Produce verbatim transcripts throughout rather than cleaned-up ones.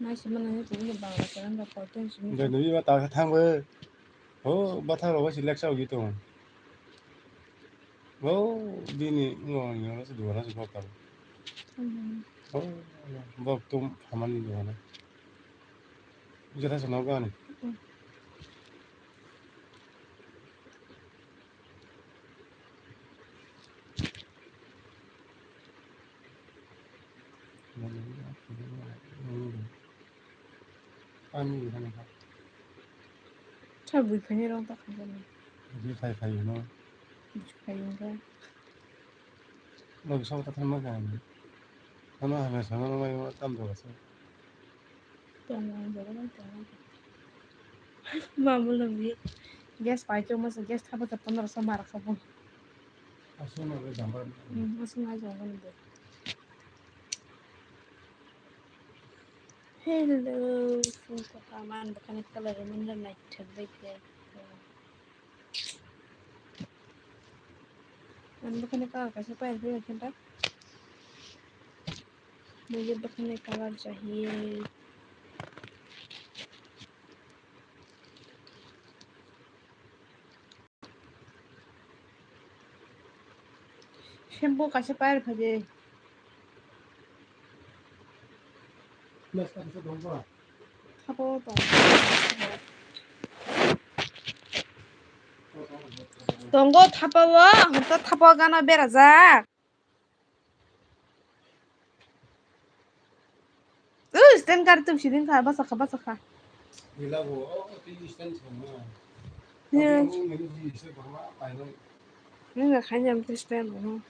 Nai sima nai tini Bangla channel rok kotor simi. Dai nui ba ta thang bo. Ho ba thang rok si lecture gi tong. Ho bini ngo ngo se dua se bok ta. Hmm. Ho bok tum hamani dua na. Jara se no gani. Hmm. Ani gani ha. Sa bui phai rong ta kha ni. Bui phai phai no. Bui phai rong ta. Log sa ta thang ma ka ni. Ano ha me sa no mai tam do sa. Tongo ang jaga bai tongo. Mamul nang bi. Gas pai chong masa gas thapa ta pondro so marak sa pon. Aswk no le jambar. Hmm, aswk nai jong nang de. Hello, sungkha man bakani colour mun nai thak bai khe. Ang bakani colour kaisa pai rw khe ta. Mujhe bakani colour chahiye. Shampoo kaisa pai rw khe. Thapa o tong. Tongo thapa o, ang ta thapa o gana berajak. Ui, stand kar tum sidin kha, basa kha, basa kha. Ila bo, oh, ti stand thang na. Ye. Abo menu di se bahwa pai no. Nini khaina am stand bo.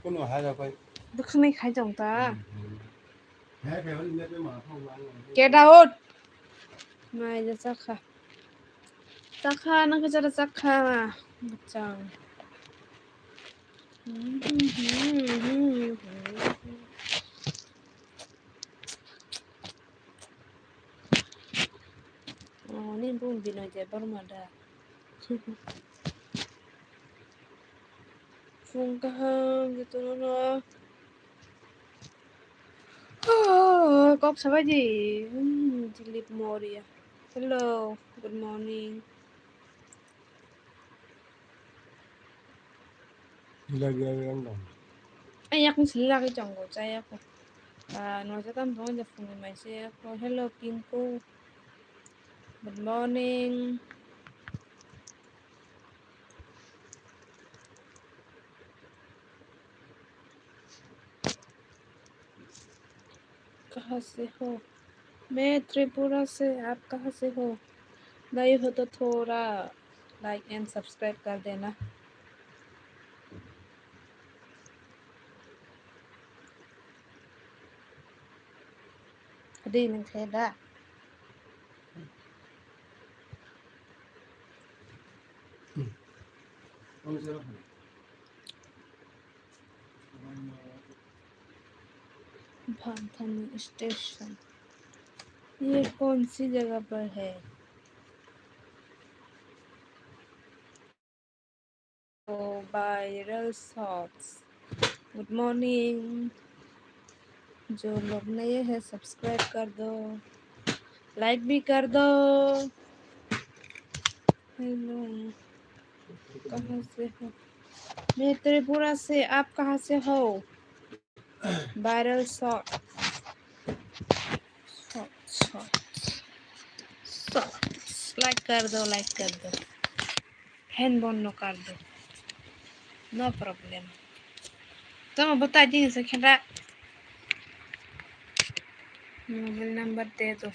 Kuno haja pai. Bwkhwnwi khai jong ta. Hmm, hmm. Hai, hai, hai, hai, hai. Get out. Mai ja chakha. Chakha, nang khe chara chakha. Bachang. Oh, ni bung Binoy Debbarma da. Phung kaham jotono no. Oh, kok sabai di. Hmm, Dilip Maurya. Hello, good morning. Lagi yang dong. Ay, yakni sila lagi chongo, chaya ko. Ah, no jatan bong ja phung mai se ko. Hello, Pinku. Good morning. कहाँ से हो? मैं त्रिपुरा से, आप कहाँ से हो? नए हो तो थोड़ा like and subscribe कर देना। Adi nang khe da. Bhanthani station. ये कौन सी जगह पर है? तो viral shorts। Good morning। जो लोग नए हैं, subscribe कर दो, like भी कर दो। Hello, कहाँ से हो? मैं त्रिपुरा से, आप कहाँ से हो? Viral short। Short, short। Short। Like कर दो, like कर दो। Fan बंद कर दो। No problem। तो मैं बता दी इसे खेला। मोबाइल नंबर दे दो।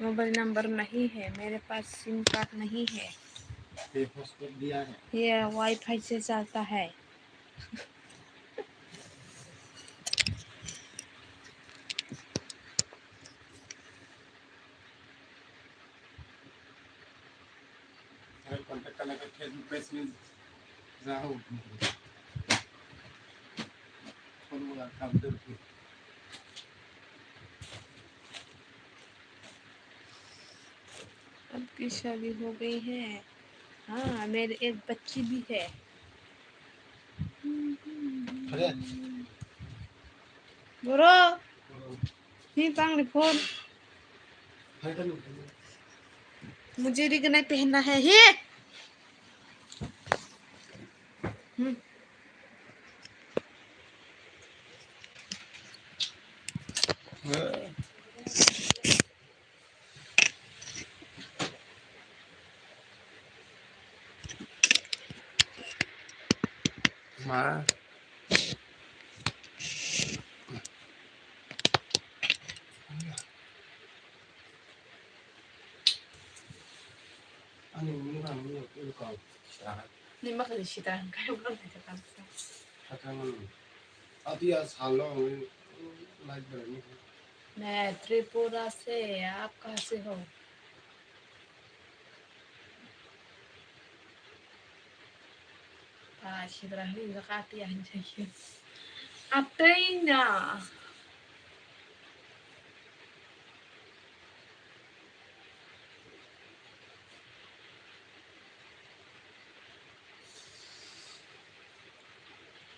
मोबाइल नंबर नहीं है, मेरे पास सिम कार्ड नहीं है। ये हॉटस्पॉट दिया है। ये वाईफाई से चलता है। अगर कॉन्टैक्ट करने का Facebook पेज में जाओ। फॉलो आप कर दो। आपकी शादी हो गई है? हाँ, मेरे एक बच्ची भी है। अरे। बोलो। नहीं, पांगली फोन। मुझे रिंग नहीं पहनना है। हे। हम्म। Ma. Ani mungkha mungkha kau. Ni ma kali sita kai bro ni kata. Kata mana. Ati ya salo light bera ni. मैं त्रिपुरा से, आप कहाँ से हो? Ta sidra hini jaka ati ya hinsa khe. Atwi na.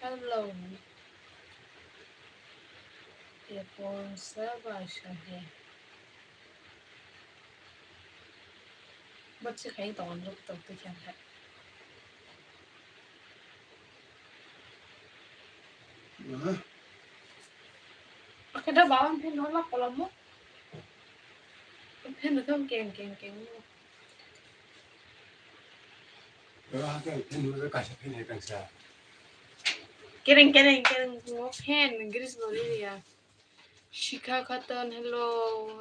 Hello. ये कौन सा भाषा है? Bachwi khai tongo, nuk tok twi khe khe. Aha. Akhe da baba phin hor lak kolamo. Phin no thong keng keng keng. Ora ha keng phin no kaisa phin hai kang sa. Kereng kereng kereng ngo phin gris bo liya. Shikha Khatun, hello,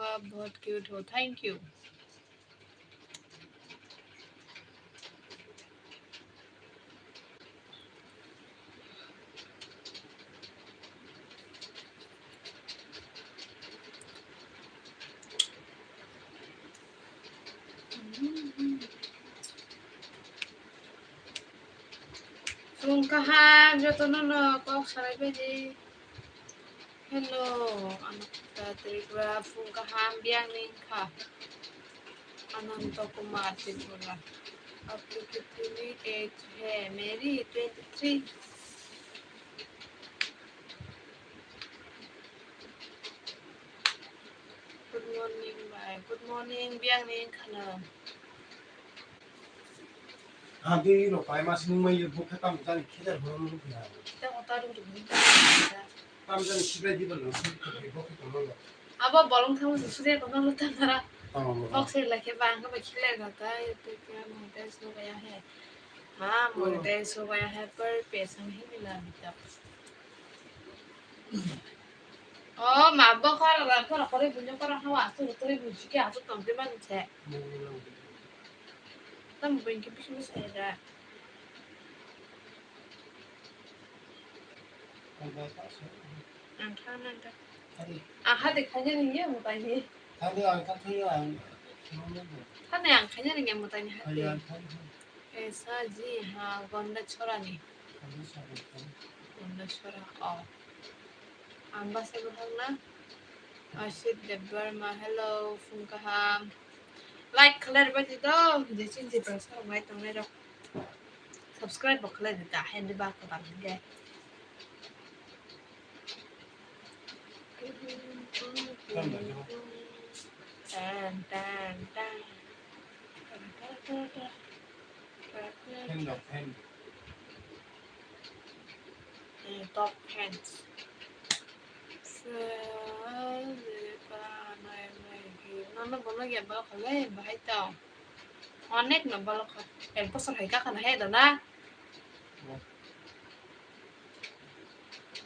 आप बहुत क्यूट हो, thank you। Phung kaham jotono no kok salai baidi. Hello, Ananta Tripura, phung kaham biyang ni wngkha. Ananta Kumar Tripura, up to fifty-eight hai, meri twenty-three. Good morning, bhai. Good morning, biyang ni wngkha no. Adi rok pai mas nung mai bukhe tam jani khider horo nung kha. Khider hota rung rung. Tam jani khibai di bolo. Bokhe tong lo. Abo bolong thang su sude ko nang tam dara. Tong lo. Bok se la khe bang ko khile ga ta te kya mo te su ga ya hai. Ha mo te su ga ya hai per pe sang hi mila ta. Oh, ma bo khara ra khara kore bunyo khara hawa asu kore bunyo ki asu tong te man se. Tam bring ke bisu sai da. Ang kha nang kha. Ang ha de khanya ning ye mo tai ni. Thani ang kha thani ang. Thani ang khanya ning ye mo tai ni ha de. Esa ji ha Gonda chora ni. Gonda chora o. Ang basa buhang na. Ashit Debbarma, hello, phung kaham. Like khlai rwbaidi do, je chini je bwsa rok nai tongnai rok. Subscribe bo khlai di ta, hindi ba kwtal hinge. Tan, tan, tan. Fan rok, fan. Eh, top fans. Nono bono ya ba khale bahai to. Onek no bolo kha. Ek bosor hai ka khana he dona.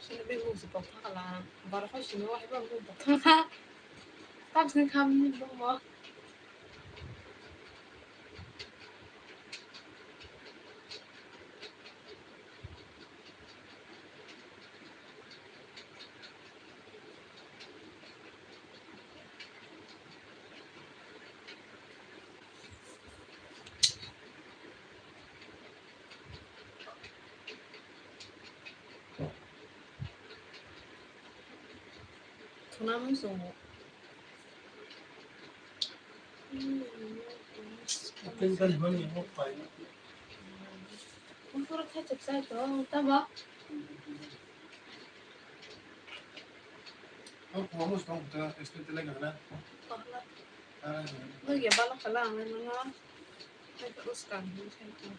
Sini be mung si pok thang kala. Boro khai sini wa hai ba mung pok thang kha. Tam sini kham ni bo mo. Thuna mung songo. Ating kan hon ni hok pai. Pura khe chepsai to, tamo? Oh, promo stong ta, este te lega na. Kohla. Ah, no ya bala khala ang no. Hai to uskang hin khen to.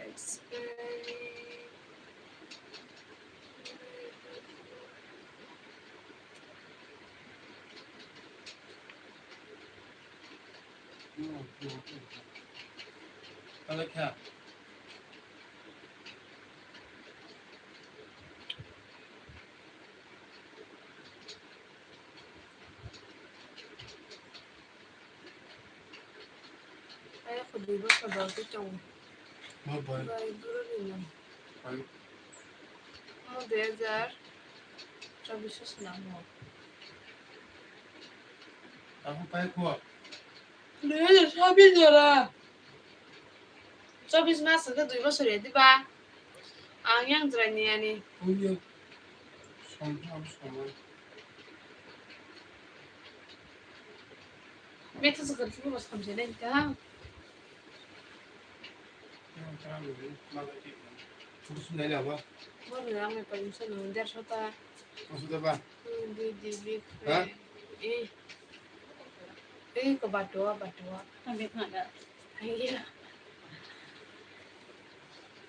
Explain. Ai, ako dui bosor dol tei tongo. Mo bai. Bai, duro ni no. Bai. Mo dui hajar chobbish o swnam mo. Abo pai kho. Dui hajar chobbish jora. Chobbish mas hwnkhe dui bosor ya diba? Ang yang jwrai ni ani. Oye. Som, som, som. Metha se kar kibo bas khamse nai ta. Yang tara ni, malai ki. Photo sum nai laba. Bor ni rang ni paimsa no, derso ta. Paimsa ta ba? Hmm, di, di, di. Ha? Eh. Eh, ko batua, batua. Ang bet na da. Iya.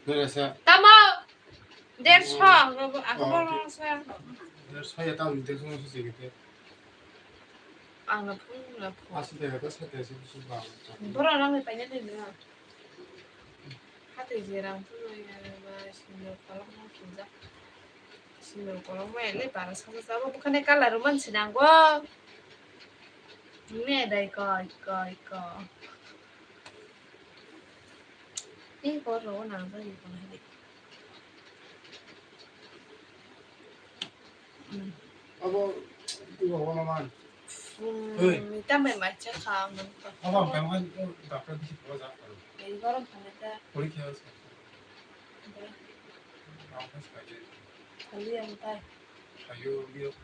Berasa. Tamo. Derso. Robo, ako Oh, borong sa. Derso ya tamo derso no sisi gitu. Ang na phung, na phung. Asli de kata sa de sisi ba. Borong rang ni paina de na. Hati je rang phung ya ba sini kolok na kinja. Sini kolok ma ele bara sa sa sa. Bukan de kala ruman sinang go. Ne dai ko, ko, ko. Ih, kor rogo nang jagwi tong hai de. Hmm. Abo, ibo wama man. Hmm, Oi. Tamo mai cha kha ang nang to. Abo ang tamo kan, oh, doctor bisi pura jak karo. Ei, borom phane ta. Pori khe sa. Ba. Ang phas kha je. Khali ang tai. Ayo, biyo.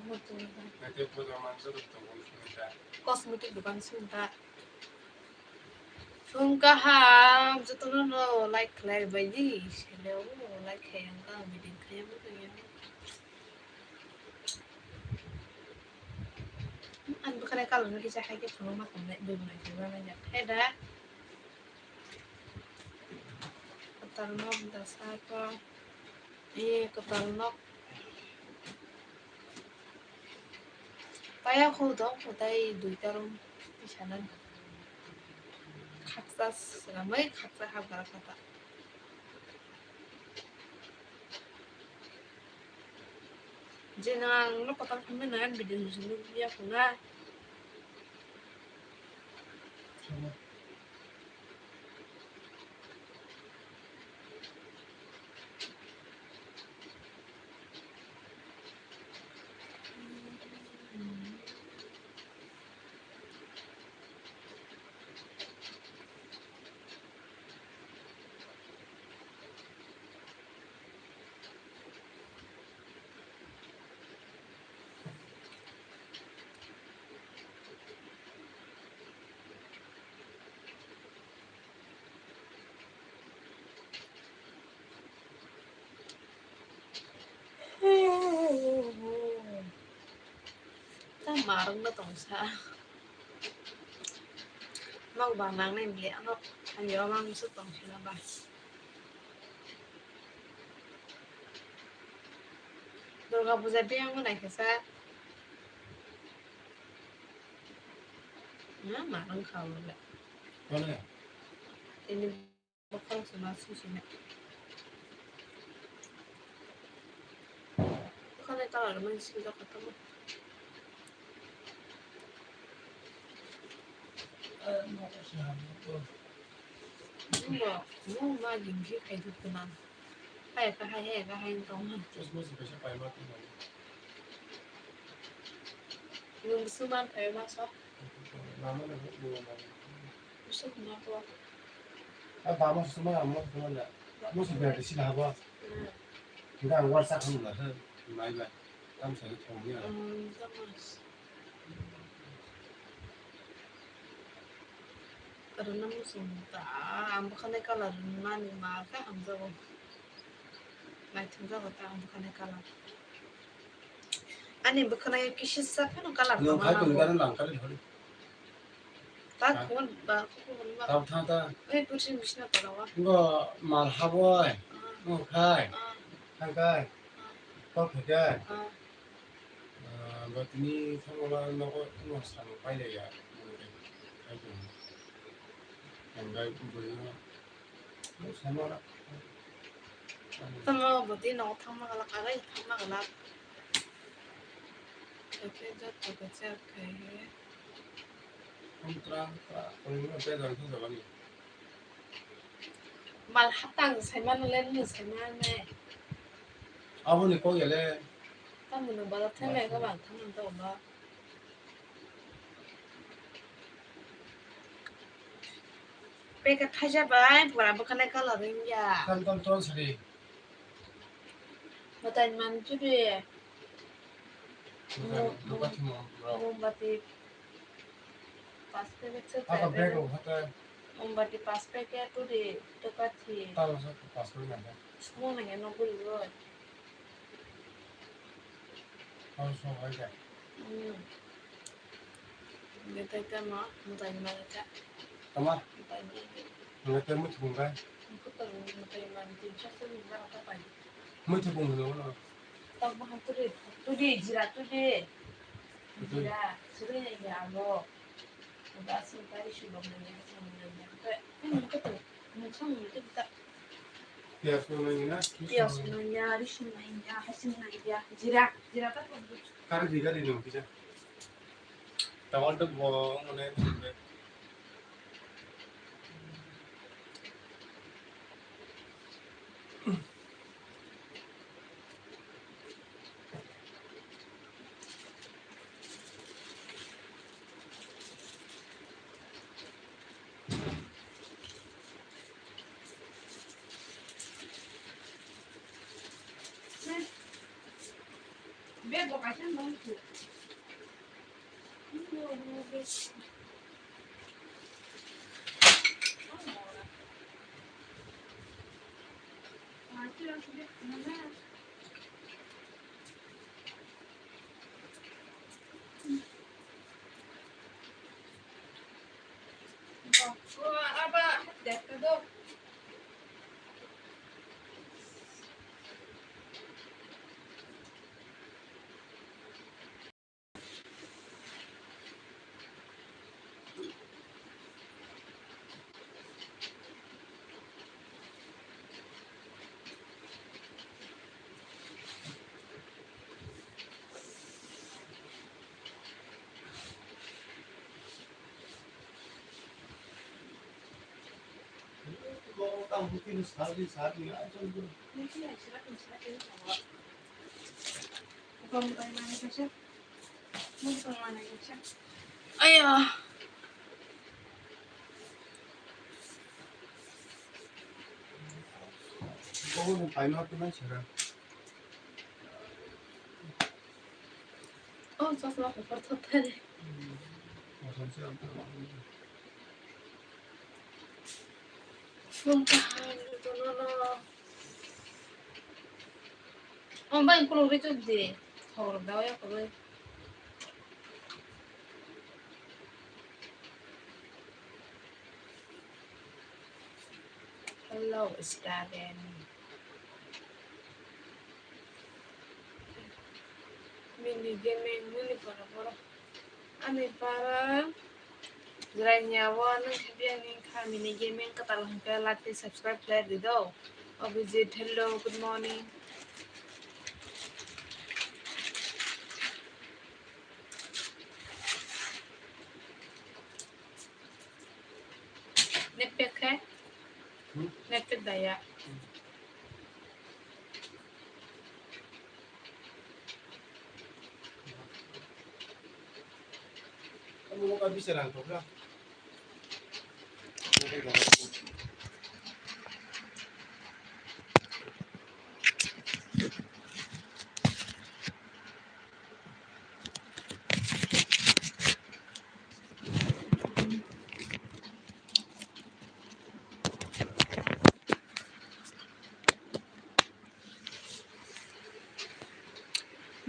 Mo to. Nete pura man sa to ko ta. Cosmetic dukan sung ta. Phung kaham, jotono no like khlai bai di. Sele o like khai ang ka, bidin khai ang ka. Ang bukhare kalo no kisa hai ke phunuk ma tong nai, dui bunai khe ba nai jak. Hai da. Kotor nok da sa ko. Ee, kotor nok. Paya kho dong, kho tai duita room. Isanan. Khaksa swnamwi, khaksa hapgra kha ta. Je nang no kotor khamwi nang video simi ya khuna. Ta marwng no tongsa. Nok ba nangnai bile ano hamya o mang se tongsa ba. Durga puja biyang bo naikhe sa. Na marwng kha o le. Kone? Tini Bokhorok se ma sui sui na. Bukhani colour mani sui jak kotorma. Nungbo, nung ma gingsi khai duk tong. Hai ka hai, hai ka hai tong. Nung bwswk man phai ma sok. Bwswk ma to. A bama suma, amo suma na. Musi berdi sila habo. Nda ang warsa khamla he. Mai bai. Tam sa thong ya. Rwna muchung ta, ang bwkhanai colour rwmani ma khe hamjago. Naithok jago ta ang bwkhanai colour. Ani bwkhanai kisa phano colour tongma nango. Nwng khai tongwi gana lang kali hori. Ta khon ba khon ba. Tab tha ta. Ei pusi bisna tara wa. Ngo mal haboi. Ngo khai. Khai khai. Kok khai khai. Ah, ba tini thangma nogo no sano pailaiya. Khai tong. Ang bai bui no. Tamo bwtwi nogo thangma glak, agai thangma glak. Hwnkhe joto khe check khai he. Mal hatang saimano le nw saimane. Aboni kok ya le. Tamo nw bazar thanglai khe bang thangmani tongma. Packet thaisa bai pura bwkhanai colour wngya. Tam tam ton sari. Mwtai man chudi. Mwtai mo, mo, duka thimo, bro. Mombati pas packet se. Apa chai bag bai. Rok hata. Mombati pas packet chudi duka thi. Talo sa pas packet nang. Mo nang ya no gul gul. Talo sa bai ja. Hmm. Ngetai tamo, mwtai mani ta. Tama? Mwtai mani. Ngetai mwtai bung bai. Mwtai mani tin sa sa ni mani ta bai. Mwtai bung no no. Tak baham tudi, tudi jira tudi. Tudi. Jira, suri ni alo. Udah sih tadi sudah nanya, nanya. Kayak, kan kita, macam itu kita. Piyaj no nangya na? Piyaj no nangya, risum nangya, haising nangya, jira, jira ta kok. Kari di kari no kisa. Tawal to bo mane. Aya. Oh, chosma kufur thok thani. Phone kaham ni tono no. Oh, bai, kulung ri chuk di. Thok rok da ya ko bai. Hello, student. Mini gaming, mini para para. Ani para. Jirainya wa nung khabiya ni kha mini gaming katal hingke like tei subscribe khlai di do. Abhijit, hello, good morning. Netpack khe? Hmm? Netpack daya. Hmm. Kamu mau kabisa lang kau lah.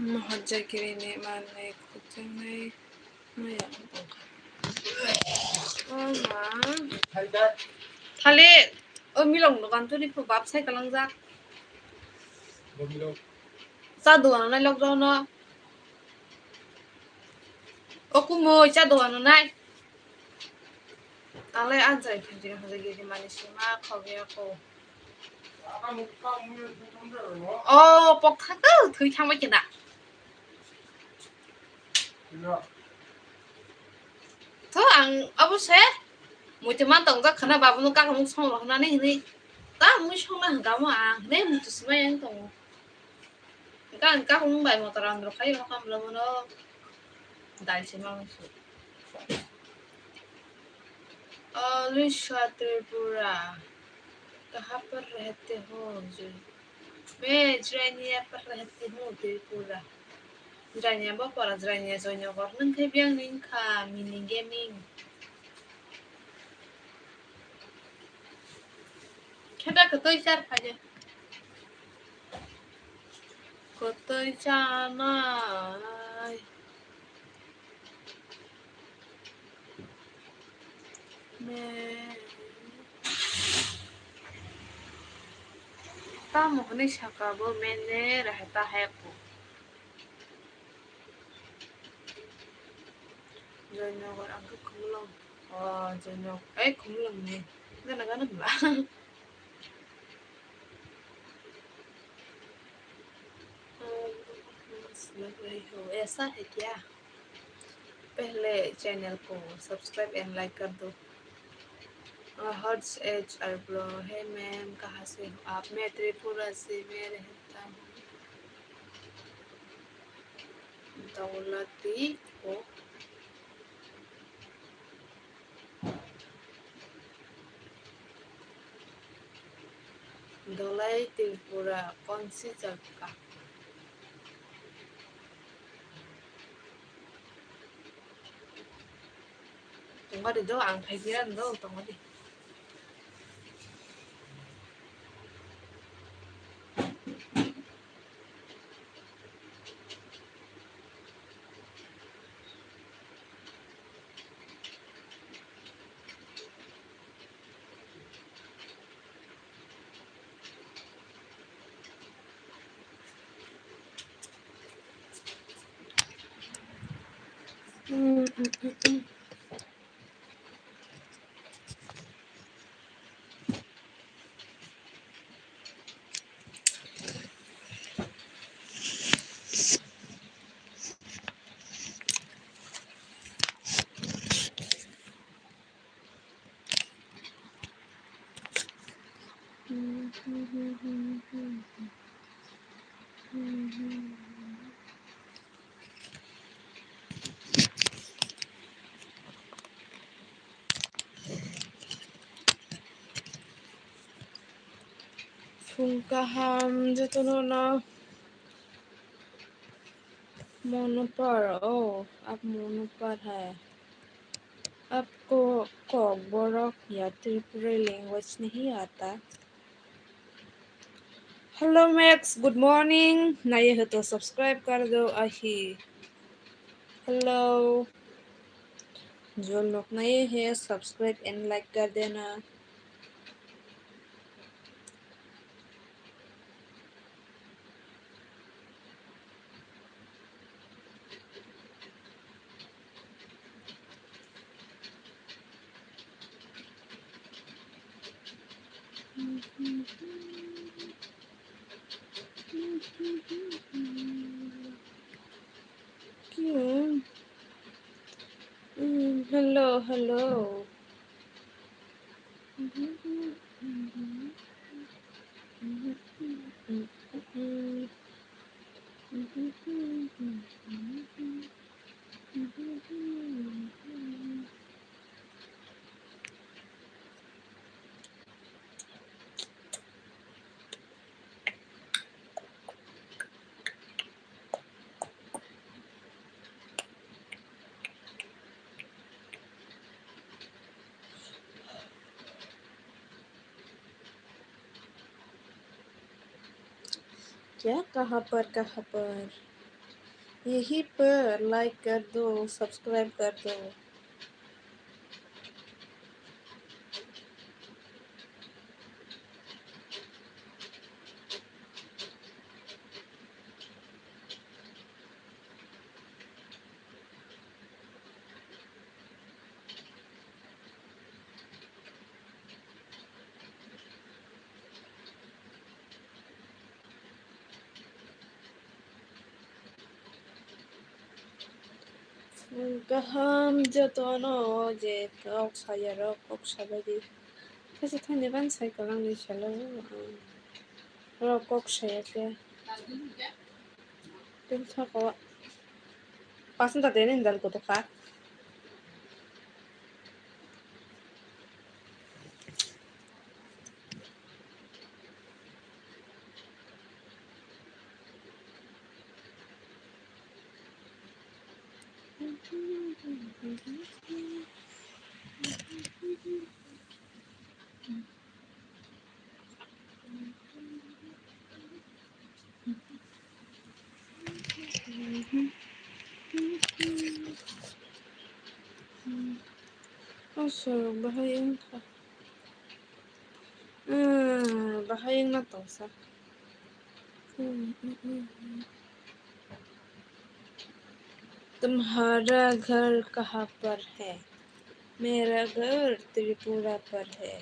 Mahajagiri ni manwi kuchungnai maya wngkha. O ma. Thali o milong dogan turi phu bap sai kalangjak. Cha dogan nai lockdown no. O kumui cha dogan nai. Talai anjai phinjiri hajagiri mani sima khogya ko. O pok thaka thwi thangbai kena. To ang abo se muitu man tong jak khana babu no kaka muk song rok nani hini ta mui song na hwnkha mo ang hini muitu sima yang tongo. Hwnkha ang kaka muk bai motor ang rok khai rok kam bwla bono dal se mang su. Alisha Tripura, kaha par rehte ho? मैं जरैनिया पर रहती हूँ, Tripura. Jrania bo pora, Jrania Joynagar. Nwng khe biyang ni wngkha mini gaming. Kheda kwtwi char phaidi. Kwtwi chanai. Me. Tamo hwnwi saka bo mene rahe ta hai ko. Joynagar ang khe Khumulwng. O, Joynagar. Ai, Khumulwng ni. Gana gana bwla. ऐसा है क्या? पहले चैनल को subscribe and like कर दो। हर्ष H R bro, हे मैम, कहाँ से हो आप? मैं त्रिपुरा से, मैं रहता हूँ दौलती को। Dolai Tripura, कौन सी जगह? Tongmani do, ang phaikhe ani do, tongmani. Phung kaham jotono no. Monopar, oh, ap Monopar hai. Apko Kokborok ya Tripuri language nahi aata? Hello Max, good morning. Naye ho to subscribe kar do ahi. Hello. जो लोग नए हैं, subscribe and like कर देना। Hello, hello. क्या? कहाँ पर, कहाँ पर? यहीं पर लाइक कर दो, सब्सक्राइब कर दो। Kaham jotono je kok sayarok kok sabaidi. Kaisa thani ban sai kwlangni salo, ah, oro kok saya khe. Tei saka o pasang ta tei nini dal kotor kha. Aswk bahai wngkha. Ah, bahai wngna tongsa. तुम्हारा घर कहाँ पर है? मेरा घर त्रिपुरा पर है।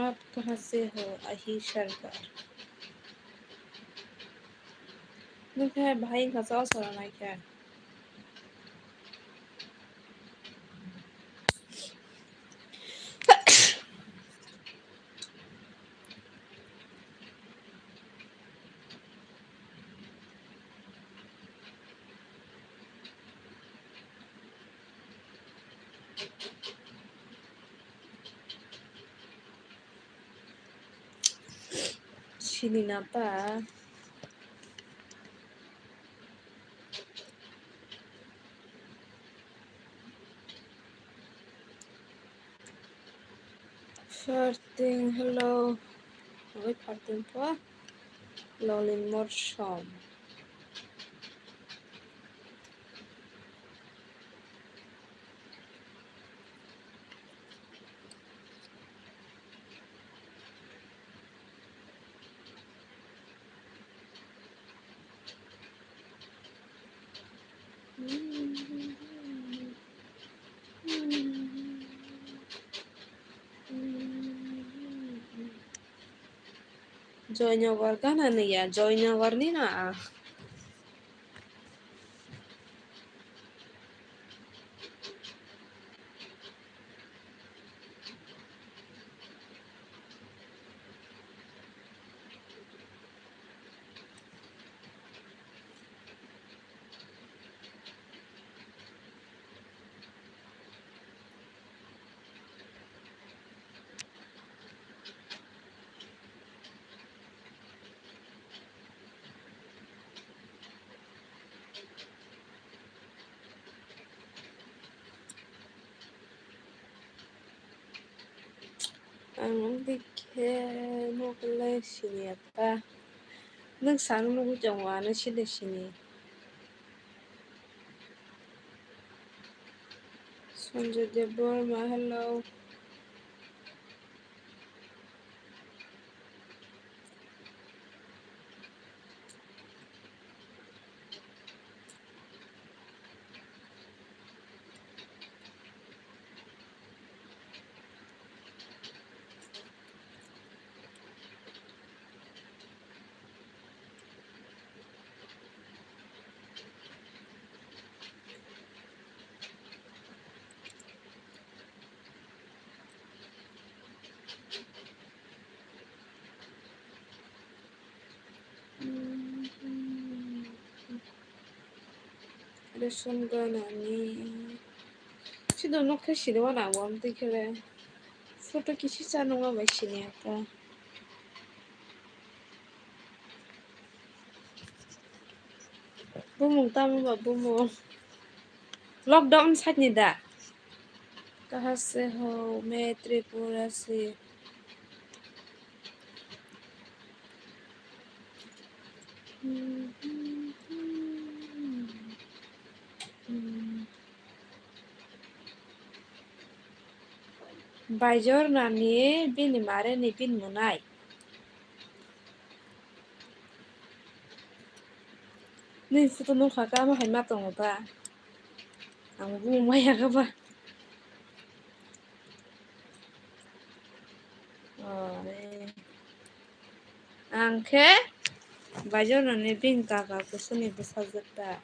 आप कहाँ से हो? अही सरकार। Nwng khe bahai wngkha, chao soro nai khe. Sini na ta. Farting, hello. Oi, farting po. Lolin Morsom. Joynagar gana ni ya, Joynagar ni na. Ang dikhe mokol lai sini ata. Nwng sano nugwi tongo, ano sini sini. Sanjay Debbarma, hello. Ration gana ni. Sido nok khe sini wana bo amtwi khe le. Photo kisi cha nungma bai sini ata. Bumung tamo ba bumung. Lockdown side ni da? Kaha se ho? Main Tripura se. Baijor nani bini mare ni bini mwnai. Nini photo nukha khe, amo hai ma tongo ba? Ang bumung maya khe ba? Oh, eh. Ang khe Baijor nani bini kaka kusuni bwsajwk ta.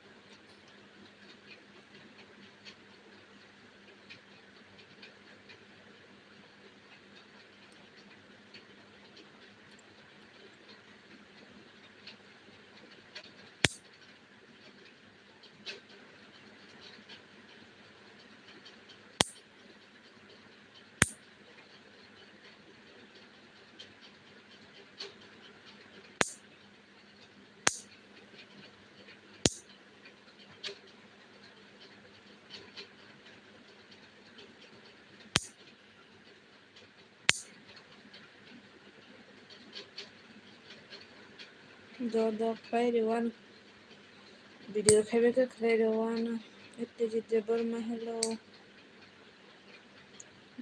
Do do khlai rwano. Video khaibai khe khlai rwano. Ete jite Burma, hello.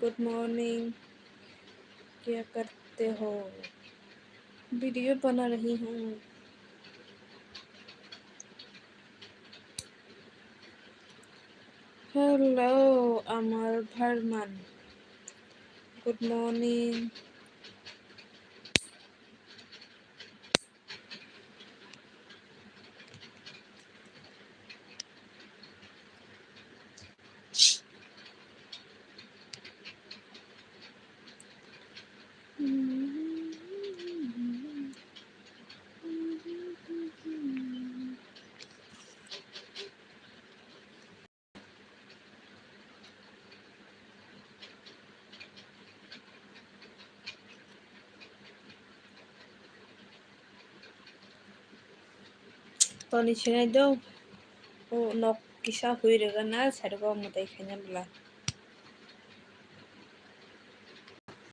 Good morning. Kya karte ho? Video bana rahi hoon. Hello, Amar Barman. Good morning. Toni sinai do, o nok kisa hui rega na, sari go mwtai khaina bwla.